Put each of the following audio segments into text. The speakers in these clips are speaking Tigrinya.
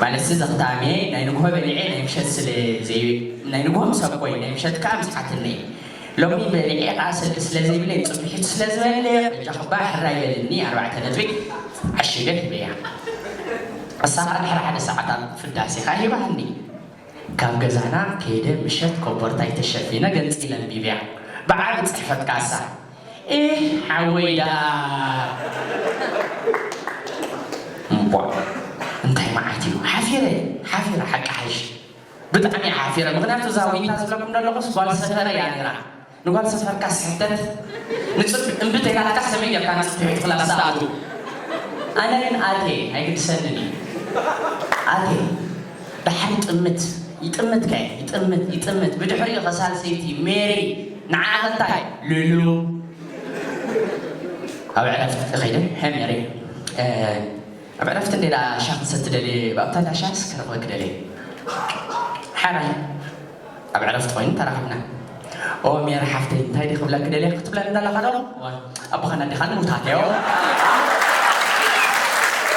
ማለትሲ ዘኽታሜ ናይ ንግሆ በሊዐ ናይ ምሸት ስለ ዘይ ናይ ንግሆ ምሰኮይ ናይ ምሸት ከኣ ምስሓትኒ። ሎሚ በሊዐ ከኣ ስለ ዘይብለይ ጽብሒቱ ስለ ዝበለ በጃኹባ ሕራይ በልኒ ኣርባዕተ ነጥቢ ዓሽገ ሂበያ። እሳ ከኣ ድሕሪ ሓደ ሰዓታት ፍዳሴኻ ሂባኒ። ካብ ገዛና ከይደ ምሸት ኮቦርታይ ተሸፊነ ገንጺለ ኣንቢበያ። ብዓቢ ጽሕፈት ከኣ እሳ፣ ኤህ ሓወይ ደኣ እምቧ እንታይ መዓት እዩ። ሓፊረ ሓፊረ ሓቂ ሓይሽ ብጣዕሚ ሓፊረ። ምኽንያቱ እዛ ዊንታ ዝብለኩም ዘለኹስ ጓል ሰፈረ እያ ነይራ። ንጓል ሰፈርካ ስሕተት ንጽብ እምብት ኢላትካ ሰመይ ጌርካ ንጽብ ትሕት ክላስ ትኣቱ። ኣነ ግን ኣቴ ኣይግድሰንን እዩ። ኣቴ ደሓር ይጥምት ይጥምት ከ ይጥምት ይጥምት ብድሕሪኡ ከሳልሰይቲ ሜሪ ንዓ እንታይ ሉሉ ኣብ ዕረፍቲ ከይደ ሄ ሜሪ ኣብ ዕረፍቲ እንደ ሻ ክንሰቲ ደልየ ኣብታ ዳሻ ስክረኽበ ክደልየ ሓራይ ኣብ ዕረፍቲ ኮይኑ ተራኸብና። ኦ ሜሪ ሓፍተይ እንታይ ዲ ክብለኪ ደልየ ክትብለኒ ዘለኻ ዶ ኣቦኻን ኣዴኻን ምውታት እዮ።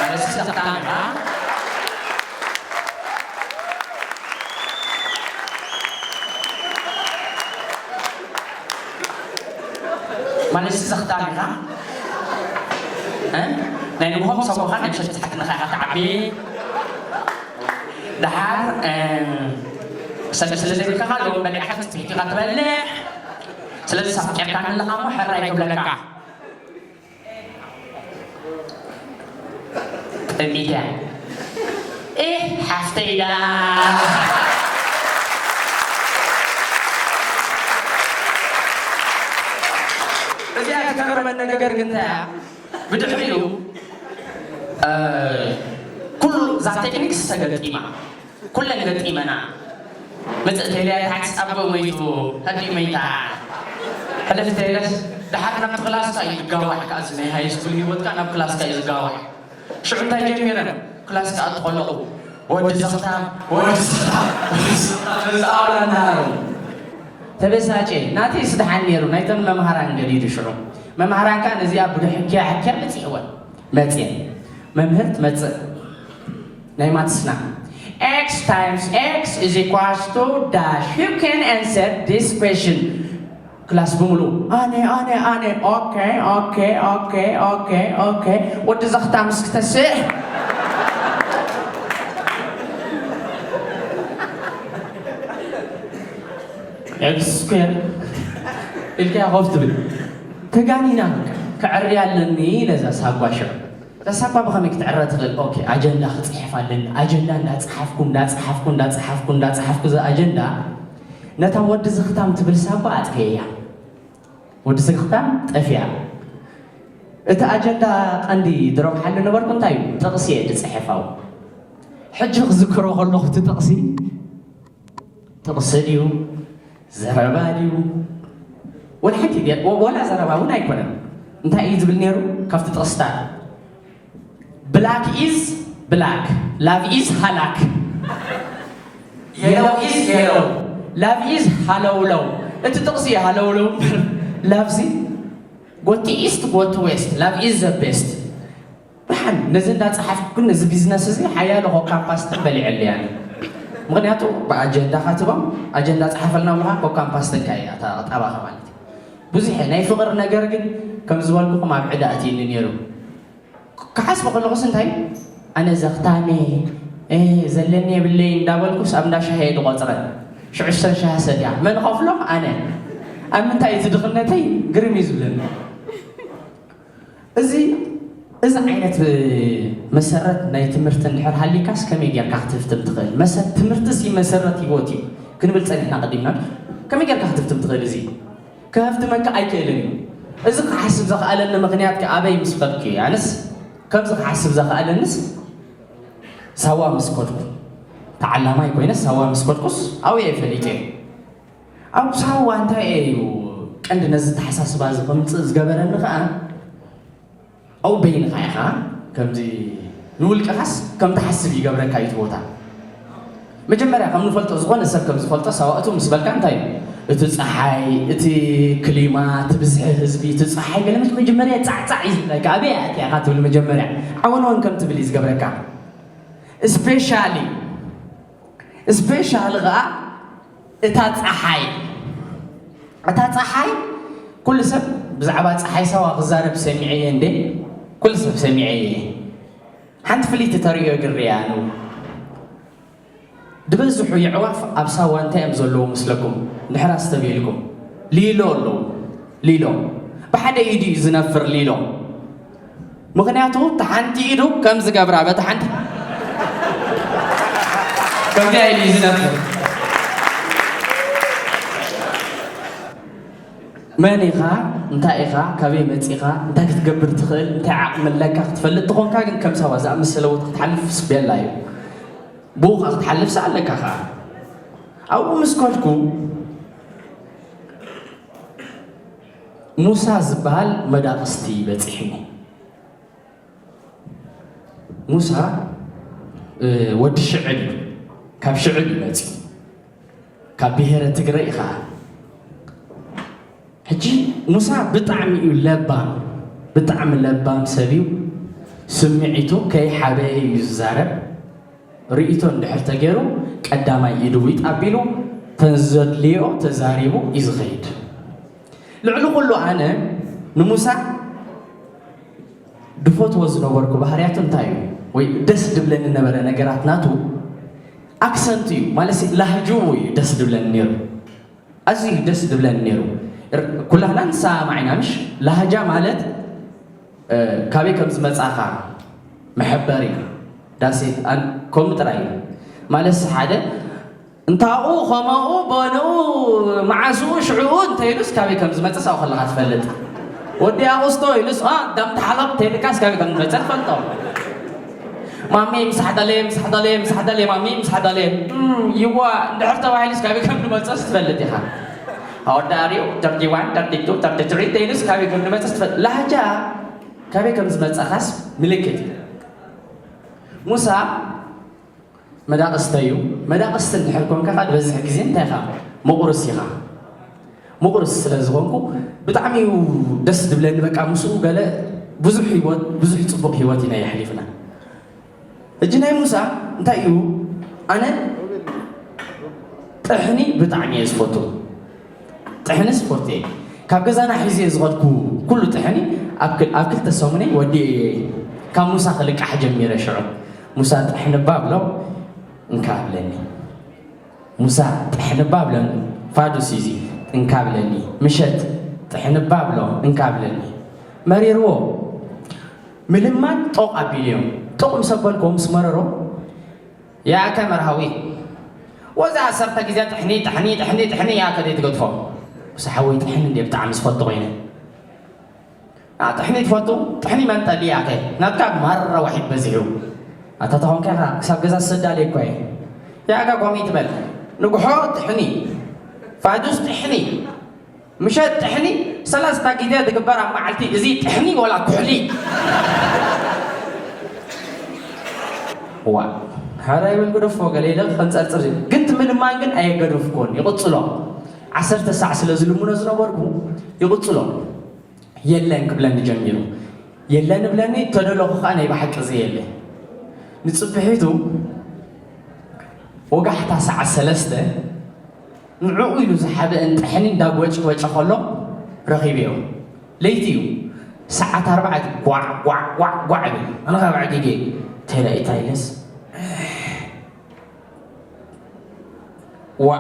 ኣነስ ዘኽታምና ማለት ዘኽታም ኢኻ። ናይ ንግሆም ሰቦኻ ናይ ምሸት ሓትነኻ ኢኻ ትዓቢ። ደሓር ሰብ ስለ ዘይብልካ ሎም በሊዕካ ትሕቲኻ ትበልዕ። ስለዚ ሳፍቂርካ ኣለኻ እሞ ሕራይ ክብለካ። ጠሚተ። ኤህ ሓፍተይ ኢላ። እዚኣ ትገርመኒ ነገር ግን እንታይ እያ? ብድሕሪኡ ኩሉ እዛ ቴክኒክስ ተገጢማ ኩለን ገጢመና። መጽእ ቴልያ ታሕቲ ጻበ መይቱ፣ ሃዲኡ መይታ። ሕልፍ ቴለስ፣ ደሓር ናብቲ ክላስካ እዩ ዝጋዋሕ ከኣ፣ እዚ ናይ ሃይ ስኩል ህይወትካ ናብ ክላስካ እዩ ዝጋዋሕ። ሽዑ እንታይ ጀሚረን? ክላስካ ኣጥቆለቑ። ወዲ ዘኽታም፣ ወዲ ዘኽታም፣ ወዲ ዘኽታም፣ እዚ ኣውራ እናሃሩ። ተበሳጨ። ናተይስ ደሓን ነይሩ፣ ናይተን መምሃራን ገዲዱ ሽዑ። መምሃራን ከኣ ነዚኣ ብድሕኪያ ሕኪያ በጺሕወን። መጽየን። መምህር ትመጽእ። ናይ ማትስና x times x is equals to dash. You can answer this question. ክላስ ብምሉ ኣነ ኣነ ኣነ ኦኬ ኦኬ ኦኬ ኦኬ ኦኬ። ወዲ ዘኽታም እስኪ ተስእ። ኤክስ ስኩዌር ኢልካያ ኮፍ ትብል። ተጋኒና። ከዕርያ ኣለኒ ነዛ ሳጓ ሽዑ። እታ ሳባ ብኸመይ ክትዕረ ትኽእል? ኦኬ፣ ኣጀንዳ ክጽሕፍ ኣለኒ። ኣጀንዳ እንዳጸሓፍኩ፣ እንዳጸሓፍኩ፣ እንዳጸሓፍኩ፣ እንዳጸሓፍኩ፣ እዛ ኣጀንዳ ነታ ወዲ ዝኽታም ትብል ሳባ ኣጥፍኤያ። ወዲ ዝኽታም ጠፊኣ። እቲ ኣጀንዳ ቀንዲ ድረብሓሉ ነበርኩ እንታይ እዩ? ጥቕሲ እየ ድጽሕፍ ኣብኡ። ሕጂ ክዝክሮ ከለኹ እቲ ጥቕሲ ጥቕሲ ድዩ? ዘረባ ድዩ? ወላ ሓንቲ ድያ? ወ-፣ ወላ ዘረባ እውን ኣይኮነን። እንታይ እዩ ዝብል ነይሩ? ካብቲ ጥቕስታት፣ ብላክ ኢዝ ብላክ፣ ላቭ ኢዝ ሃላክ፣ የለው ኢዝ የለው፣ ላቭ ኢዝ ሃለውለው። እቲ ጥቕሲ እዩ ሃለውለው እምበር፣ ላቭ ሲ፣ go to east, go to west, love is the best። ደሓን ነዚ እንዳጸሓፍኩ ግን ነዚ ቢዝነስ እዚ ሓያሎ ኮካን ፓስተን በሊዐለይ ኣነ። ምኽንያቱ ብኣጀንዳ ካትቦም ኣጀንዳ ጸሓፈልና ብለኻ ኮካን ፓስተን ከኣ እያ እታ ጣባኻ ማለት እዩ። ብዙሕ ናይ ፍቕሪ ነገር ግን ከም ዝበልኩኹም ኣብ ዕዳ ኣትዩኒ ነይሩ። ክሓስቦ ከለኹስ እንታይ ኣነ ዘኽታሜ እ፣ ዘለኒ የብለይ እንዳበልኩስ ኣብ እንዳ ሻሂ እየ ዝቖጽረን። ሽዑ ሰን ሻሂ ሰትያ መን ኸፍሎ ኣነ። ኣብ ምንታይ እዚ ድኽነተይ ግርም እዩ ዝብለኒ። እዚ፣ እዚ ዓይነት መሰረት ናይ ትምህርቲ እንድሕር ሃሊካስ ከመይ ጌርካ ክትህፍትም ትኽእል? መሰ-፣ ትምህርትሲ መሰረት ህይወት እዩ ክንብል ጸኒሕና ቀዲምና። ከመይ ጌርካ ክትህፍትም ትኽእል? እዚ ክህፍትመካ ኣይክእልን እዩ። እዚ ክሓስብ ዘኽኣለኒ ምኽንያት ከ ኣበይ ምስ ከድኩ እዩ? ኣነስ ከምዚ ክሓስብ ዘኽኣለንስ ሳዋ ምስ ከድኩ። ተዓላማይ ኮይነ ሳዋ ምስ ከድኩስ ኣብኡ እየ ፈሊጠ። ኣብ ሳዋ እንታይ እዩ ቀንዲ ነዚ ተሓሳስባ እዚ ከምጽእ ዝገበረኒ ከኣ፣ ኣብኡ በይንኻ ኢኻ፣ ከምዚ ንውልቅኻስ ከም ትሓስብ ይገብረካ እዩ እቲ ቦታ። መጀመርያ ከም ንፈልጦ፣ ዝኾነ ሰብ ከም ዝፈልጦ ሳዋ እቱ ምስ በልካ እንታይ እዩ? እቲ ጸሓይ፣ እቲ ክሊማ፣ እቲ ብዝሒ ህዝቢ፣ እቲ ጸሓይ ገለ መስ-፣ መጀመርያ ጻዕጻዕ እዩ ዝብለካ። ኣበይ እያ እቲኣ ኢኻ ትብል መጀመርያ። ዓወንወን ከም ትብል እዩ ዝገብረካ። ስፔሻሊ ስፔሻሊ ኸዓ እታ ፀሓይ እታ ፀሓይ ኩሉ ሰብ ብዛዕባ ፀሓይ ሳዋ ክዛረብ ሰሚዐ እየ እንዴ? ኩሉ ሰብ ሰሚዐ እየ። ሓንቲ ፍልይቲ ተርእዮ ግርያ ነው። ዝበዝሑ የዕዋፍ ኣብ ሳዋ እንታይ እዮም ዘለዉ ምስለኩም? ድሕር ኣስተብሂልኩም ሊሎ ኣለዉ። ሊሎ ብሓደ ኢዱ እዩ ዝነፍር ሊሎ። ምኽንያቱ እታ ሓንቲ ኢዱ ከም ዝገብራ በታ ሓንቲ ከምዚኣ ኢሉ እዩ ዝነፍር። መን ኢኻ? እንታይ ኢኻ? ካበይ መጺኻ? እንታይ ክትገብር ትኽእል? እንታይ ዓቕሚ ኣለካ? ክትፈልጥ ተኾንካ ግን ከም ሳዋ ዝኣመሰለ ቦታ ክትሓልፍ ስቤላ እዩ። ብኡ ኸዓ ክትሓልፍ ኣለካ ኸዓ። ኣብኡ ምስ ከድኩ ሙሳ ዝበሃል መዳቕስቲ በጺሕኒ። ሙሳ ወዲ ሽዕብ እዩ። ካብ ሽዕብ እዩ መፂኡ። ካብ ብሄረ ትግረ ኢኻ። ሕጂ ሙሳ ብጣዕሚ እዩ ለባም፣ ብጣዕሚ ለባም ሰብ እዩ። ስምዒቱ ከይሓበአ እዩ ዝዛረብ። ርእይቶ እንድሕር ተገይሩ ቀዳማይ ኢዱ ዊጥ ኣቢሉ ተንዘድልዮ ተዛሪቡ እዩ ዝኸይድ። ልዕሊ ኩሉ ኣነ ንሙሳ ድፈትዎ ዝነበርኩ ባህርያቱ እንታይ እዩ ወይ ደስ ድብለኒ ነበረ ነገራት ናቱ ኣክሰንት እዩ ማለት ላህጅኡ እዩ ደስ ድብለኒ ነይሩ። ኣዝዩ ደስ ድብለኒ ነይሩ። ኩላህና ንሰማማዕ ኢና ምሽ? ላህጃ ማለት ካበይ ከም ዝመጻኻ መሐበሪ ዳሴት ከምኡ ጥራይ እዩ። ማለትስ ሓደ እንታኡ ኸመኡ በንኡ መዓስኡ ሽዕኡ እንተኢሉስ ካበይ ከም ዝመጽእ ሳው ከለኻ ትፈልጥ። ወዲ ኣቑስቶ ኢሉስ ዳምቲ ሓለቕ ተይልካስ ካበይ ከም ዝመጽእ ትፈልጦ። ማሚ ምሳሕ ደለየ ምሳሕ ደለየ ምሳሕ ደለየ ማሚ ምሳሕ ደለየ ይዋ እንድሕር ተባሂሉስ ካበይ ከም ዝመጽእስ ትፈልጥ ኢኻ። ኣወዳሪው ተርቲዋን ተርቲቱ ተርቲትሪ ተይሉስ ካበይ ከም ዝመጽእ ትፈልጥ። ላህጃ ካበይ ከም ዝመጸኻስ ምልክት እዩ። ሙሳ መዳቕስተ እዩ። መዳቕስቲ እንድሕር ኮንካ ኸዓ ዝበዝሕ ግዜ እንታይ ኢኻ? ምቑርስ ኢኻ። ምቑርስ ስለ ዝኾንኩ ብጣዕሚ እዩ ደስ ዝብለኒ። በቃ ምስኡ ገለ ብዙሕ ህይወት ብዙሕ ፅቡቕ ህይወት ኢና የሕሊፍና። ሕጂ ናይ ሙሳ እንታይ እዩ? ኣነ ጥሕኒ ብጣዕሚ እየ ዝፈቱ። ጥሕኒ ስፖርት እየ። ካብ ገዛና ሒዘ ዝኸድኩ ኩሉ ጥሕኒ ኣብ ክል- ኣብ ክልተ ሰሙነይ ወዲኤ እየ። ካብ ሙሳ ክልቃሕ ጀሚረ ሽዑ። ሙሳ ጥሕኒ እባ ብሎ እንካ ብለኒ። ሙሳ ጥሕኒ እባ ብሎ ፋዱስ እዩ እዚ እንካ ብለኒ። ምሸት ጥሕኒ እባ ብሎ እንካ ብለኒ። መሪርዎ ምልማን ጦቕ ኣቢልዮም። ጦቕ ምስ ኣበልክዎ ምስ መረሮ ያከ መርሃዊ ወዛ ዓሰርተ ግዜ ጥሕኒ ጥሕኒ ጥሕኒ ጥሕኒ ያከ ደይ ትገድፎ። ብስ ሓወይ ጥሕኒ እንደ ብጣዕሚ ዝፈቱ ኮይነ ጥሕኒ ትፈቱ። ጥሕኒ መንጠሊ ያከ ናትካ ማራ ዋሒድ በዚሑ። ኣታ ተኾንካ ኢኻ ክሳብ ገዛ ዝሰዳለ እኮ እየ። ያከ ኮሚ ትበል ንግሖ ጥሕኒ ፋዱስ ጥሕኒ ምሸት ጥሕኒ ሰላስታ ግዜ ዝግበር ኣብ መዓልቲ እዚ ጥሕኒ ወላ ኩሕሊ። ዋ ሓራ ይብል ግደፎ ገለ ኢለ ከንፀርፅር ግን ትምልማን ግን ኣየገደፍኩን ይቕፅሎ። ዓሰርተ ሳዕ ስለ ዝልምኖ ዝነበርኩ ይቕፅሎ። የለን ክብለኒ ጀሚሩ። የለን ብለኒ ተደለኹ ከዓ ናይ ብሓቂ ዘየለ ንፅብሒቱ ወጋሕታ ሰዓት ሰለስተ ንዕኡ ኢሉ ዝሓበአን ጥሕኒ እንዳጎጭጎጨ ከሎ ረኺበዮ። ለይቲ እዩ። ሰዓት ኣርባዕተ ጓዕ ጓዕ ጓዕ ጓዕ ይብል። ኣነ ካብ ዓጊገ ተለኢታ ኢለስ ዋ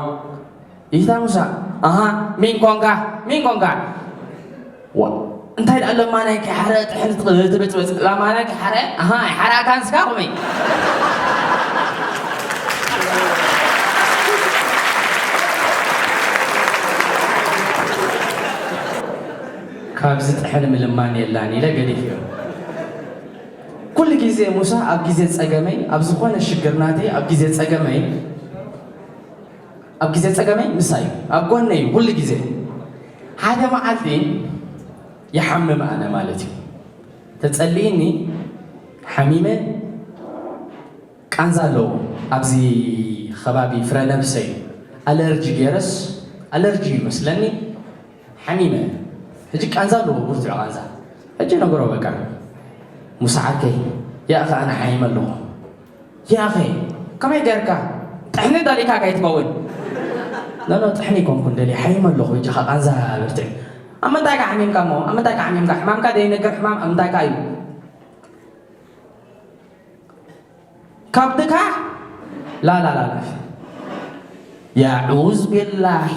ኢታ ሙሳ ኣሃ ሚን ኮንካ ሚን ኮንካ ዋ እንታይ ደኣ ለማናይ ከይሓረ ጥሕኒ ትበፅበፅ ለማናይ ከይሓረ ኣሃ ኣይሓራካን ስካ ቁመይ ካብዚ ጥሕኒ ምልማን የላን ኢለ ገዲፍዮ። ኩሉ ግዜ ሙሳ ኣብ ግዜ ጸገመይ ኣብ ዝኾነ ሽግር ናተይ ኣብ ግዜ ጸገመይ ኣብ ግዜ ጸገመይ ምሳይ ኣብ ጎነይ ኩሉ ግዜ ሓደ መዓልቲ ይሓምም ኣነ ማለት እዩ ተጸልኢኒ ሓሚመ ቃንዛ ኣለዎ ኣብዚ ከባቢ ፍረ ነብሰይ ኣለርጂ ገይረስ ኣለርጂ እዩ መስለኒ ሓሚመ ሕጂ ቃንዛ ኣለዎ ብርቱዕ ቃንዛ ሕጂ ነግሮ በቃ ሙሳ ዓርከይ ያእኸ ኣነ ሓሚመ ኣለኹ ያኸ ከመይ ገርካ ጥሕኒ ደሊካ ከይትከውን? ለሎ ጥሕኒ ይኮንኩን ደሊ ሓይመ ኣለኹ። እጃኻ ቃንዛ ብርትዕ። ኣብ ምንታይ ካ ሓሚምካ እሞ? ኣብ ምንታይ ካ ሓሚምካ? ሕማምካ ዘይነገር ሕማም ኣብ ምንታይ ካ እዩ? ከብድካ? ላላላላ። ያዑዝ ቢላሂ።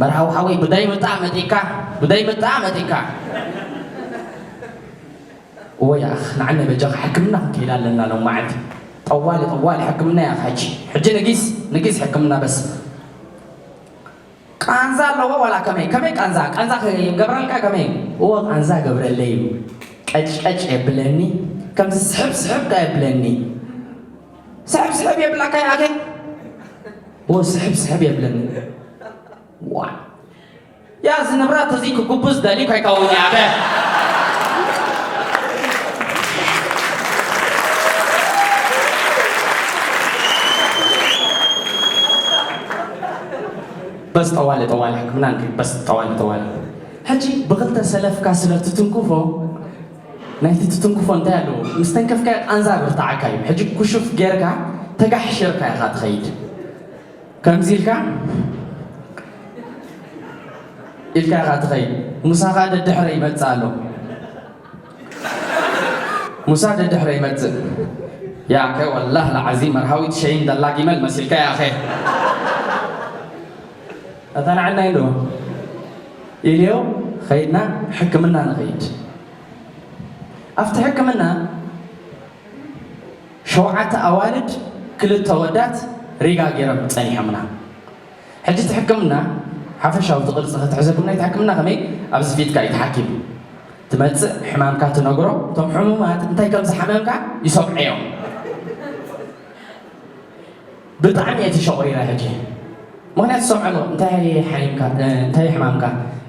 መርሃዊ ሓወይ ብዳይ ምጣ መጢካ፣ ብዳይ ምጣ መጢካ። ወይ ኣኽ ንዓነ በጃኻ ሕክምና ክንከይድ ኣለና ሎም መዓልቲ። ጠዋሊ ጠዋሊ ሕክምና እያ ሕጂ። ሕጂ ንጊስ ንጊስ ሕክምና በስ። ቃንዛ ኣለዎ ዋላ ከመይ? ከመይ ቃንዛ? ቃንዛ ክገብረልካ ከመይ? እዎ ቃንዛ ገብረለይ እዩ። ቀጭ ቀጭ የብለኒ፣ ከምዚ ስሕብ ስሕብ ከ የብለኒ። ስሕብ ስሕብ የብላካ ይኣገ? እዎ ስሕብ ስሕብ የብለኒ። ዋ። ያዝ ንብረት እዚ ክጉብዝ ደሊ ኮይካውን ያገ። በስ ጠዋለ ጠዋለ ሕክምና ንክድ በስ ጠዋለ ጠዋለ። ሕጂ ብኽልተ ሰለፍካ ስለ ትትንክፎ፣ ናይቲ ትትንክፎ እንታይ ኣለዎ? ምስ ተንከፍካ ቃንዛ ብርታዓካ እዩ። ሕጂ ኩሹፍ ጌርካ ተጋሕሽርካ ኢኻ ትኸይድ። ከምዚ ኢልካ ኢልካ ኢኻ ትኸይድ። ሙሳ ኸኣ ደድሕረ ይመጽእ ኣሎ። ሙሳ ደድሕረ ይመጽእ። ያኸ ወላህ ለዓዚም መርሃዊት ሸይን ደላ ጊመል መሲልካ ያኸ። ኣታ ንዓና ኢሉ ኢልዮ ኸይድና ሕክምና ንኸይድ። ኣብቲ ሕክምና ሸውዓተ ኣዋልድ ክልተ ወዳት ሪጋ ገይሮም ጸኒሖምና። ሕጂ እቲ ሕክምና ሓፈሻዊ እቲ ቅርጺ ክትሕዘኩም ናይቲ ሕክምና ከመይ ኣብዚ ፊትካ እዩ ተሓኪሙ ትመጽእ ሕማምካ ትነግሮ እቶም ሕሙማት እንታይ ከም ዝሓመምካ ይሰምዑ እዮም። ብጣዕሚ እየ ተሸቑሪረ ሕጂ ምክንያቱ ዝሰምዑ ኣለዉ እንታይ ሓይምካ እንታይ ሕማምካ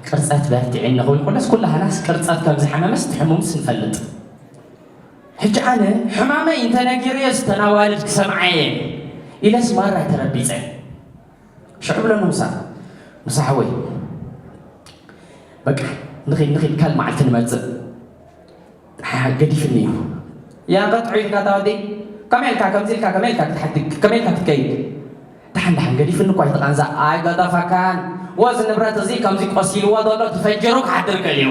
ቅርጸት በርቲዒ ንኽብል ኩለስ ኩላህናስ ቅርጸት ከም ዝሓመመስ እቲ ሕሙምስ ንፈልጥ ሕጂ ኣነ ሕማመይ እንተነጊረዮ ዝተናዋልድ ክሰምዓ እየ ኢለስ ማራ ተረቢፀ። ሽዑ ብሎ ንሙሳ ሙሳ ሓወይ በቃ ንኺድ ንኺድ ካል መዓልቲ ንመፅእ ሓ- ገዲፍኒ እዩ። ያ ቀጥዑ ኢልካ ታወዲ ከመይ ኢልካ ከምዚ ኢልካ ከመይ ኢልካ ክትሓድግ ከመይ ኢልካ ክትከይድ ደሓን ደሓን ገዲፍኒ እኳ ኣይትቓንዛ ኣይገደፈካን። ወዚ ንብረት እዚ ከምዚ ቆሲልዎ ዘሎ ተፈንጀሩ ክሓድር ገሊዩ።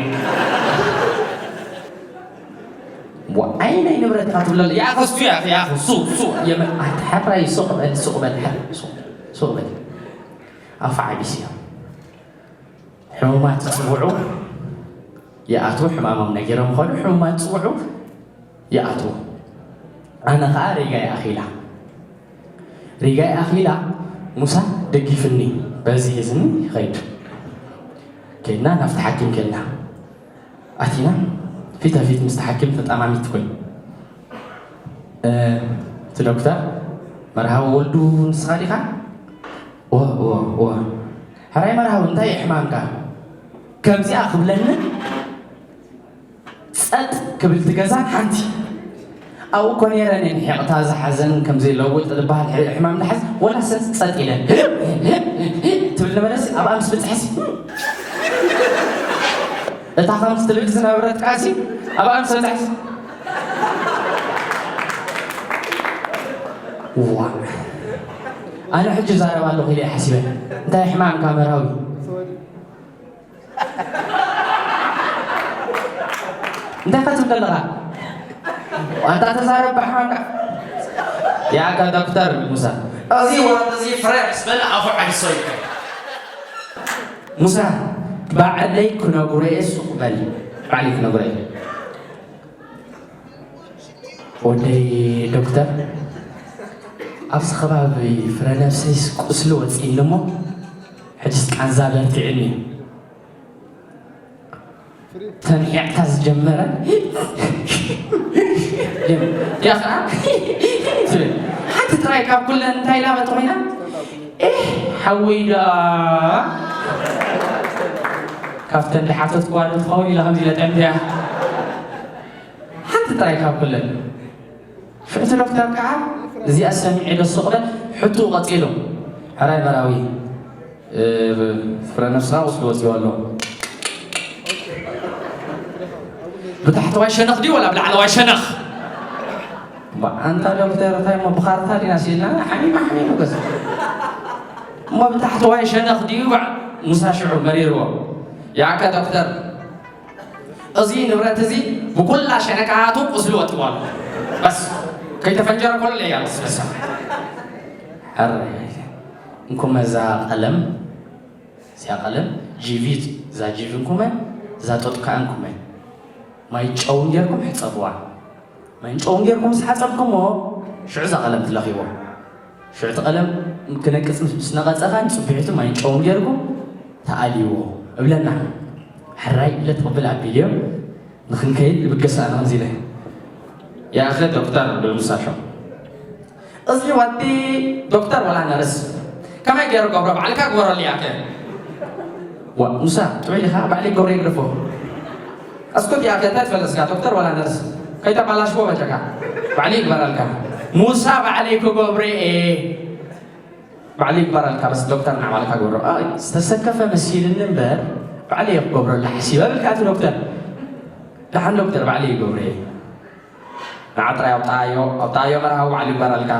ወዓይነይ ንብረት ኢኻ ትብለሉ። ያኸ እሱ ያኸ ያኸ እሱ እሱ የመ ኣንተ ሓራይ ሱቕ በል ሱቕ በል ሓራይ ሱቕ ሱቕ በል። ኣፍ ዓቢስ እዮም። ሕሙማት ይጽውዑ ይኣትዉ፣ ሕማሞም ነጊሮም ይኸዱ፣ ሕሙማት ይጽውዑ ይኣትዉ። ኣነ ኸኣ ሪጋይ ኣኺላ፣ ሪጋይ ኣኺላ ሙሳ ደጊፍኒ በዚ ሒዝኒ ይኸይድ። ከድና ናብቲ ሓኪም ከድና። ኣቲና ፊት ንፊት ምስቲ ሓኪም ተጣማሚት ኮይኑ እቲ ዶክተር መርሃዊ ወልዱ ንስኻ ዲኻ? እወ እወ እወ። ሕራይ መርሃዊ እንታይ እዩ ሕማምካ? ከምዚኣ ክብለኒ ጸጥ ክብል ትገዛን ሓንቲ ኣብኡ እኮ ነይረ እኔ ንሒቕታ ዝሓዘን ከምዚ ለውጥ ዝበሃል ሕ- ሕማም ዝሓዝ ወላ ሰ ጸጥ ኢለ ትብል ነበረሲ ኣብኣ ምስ ብጽሕሲ እታ ከምዚ ትብል ዝነበረት ቃሲ ኣብኣ ምስ በጻሕሲ ዋ ኣነ ሕጂ ዛረብ ኣለኹ ኢለ እየ ሓሲበ እንታይ ሕማም ካመራዊ እንታይ ኸ ትብል ኣለኻ ኣንታ ተዛረብ ብሓማምካ ያካ ዶክተር ሙሳ እዚ ወረድ እዚ ፍረ ምስ በለ ኣፉ ዓብሶ ይከ ሙሳ ባዕለይ ክነግሮ እየ ሱቕ በል ባዕለይ ክነግሮ እየ ወደይ ዶክተር ኣብዚ ከባቢ ፍረ ነብሰይስ ቁስሊ ወፂእኒ እሞ ሕጅስ ቃንዛ በርቲዕኒ ተንሒዕካ ዝጀመረ ያ ከዓ ትብል ሓንቲ ጥራይ ካብ ኩለን እንታይ ኢላ መጥኾይና ሓወይ ዳ ካብተን ድሓተት ጓል ትኸውን ኢላ ከምዚ ኢለ ጠምትያ ሓንቲ ጥራይ ካብ ኩለን ፍእቲ ዶክተር ከዓ እዚኣ ሰሚዐ ዶ ስቕ በል ሕቱ ቀፂሉ ሕራይ መራዊ ፍረ ነብስኻ ውስጥ ወፂኡ ኣሎ ብታሕተዋይ ሸነኽ ድዩ ወላ ብላዕለዋይ ሸነኽ ኣንታ ዶክተር እንታይ እሞ ብኻርታ ዲና ሲልና ሓሚማ ሓሚሙ ገዛ እሞ ብታሕተዋይ ሸነኽ ድዩ ባዕ ሙሳ ሽዑ መሪርዎ። ያከ ዶክተር እዚ ንብረት እዚ ብኩላ ሸነካቱ ቁስሉ ወጥዋል። በስ ከይተፈንጀረ ኮሎ ለያ በስ በስ ሐረ እንኩመ እዛ ቀለም እዚኣ ቀለም ጂቪት እዛ ጂቪ እንኩመ እዛ ጦጥ ከዓ እንኩመ ማይ ጨውን ጌርኩም ሕፀብዋ። ማይ ጨውን ጌርኩም ምስ ሓፀብኩሞ ሽዑ እዛ ቀለም ትለኽይዎ። ሽዑ እቲ ቀለም ክነቅፅ ምስ ነቐፀ ከዓ ንፅቢሒቱ ማይ ጨውን ጌርኩም ተኣልይዎ እብለና። ሕራይ ኢለ ትቕብል ኣቢልዮ ንኽንከይድ ንብገሳ ኣነ ከምዚ ኢለ ያኸ ዶክተር ብል ሙሳሾ እዚ ወዲ ዶክተር ወላ ነርስ ከመይ ገይሩ ገብሮ ባዕልካ ግበረሉ ያከ ሙሳ ጥዑይ ዲኻ ባዕለይ ገብረ ይግደፎ እስኩት ያከ እንታይ ትፈልጥ እስካ ዶክተር ወላ ነርስ ከይተባላሽዎ በጃካ ባዕለይ ይግበረልካ ሙሳ ባዕለይ ክገብሮ እየ ባዕለይ ይግበረልካ በስ ዶክተር ንዓባልካ ግበሮ ዝተሰከፈ መሲልኒ እምበር ባዕለይ እየ ክገብረሉ ሓሲበ በልካ እቲ ዶክተር ደሓን ዶክተር ባዕለይ ይገብሮ እየ ንዓ ጥራይ ኣውጣዮ ኣውጣዮ መርሃዊ ባዕሉ ይግበረልካ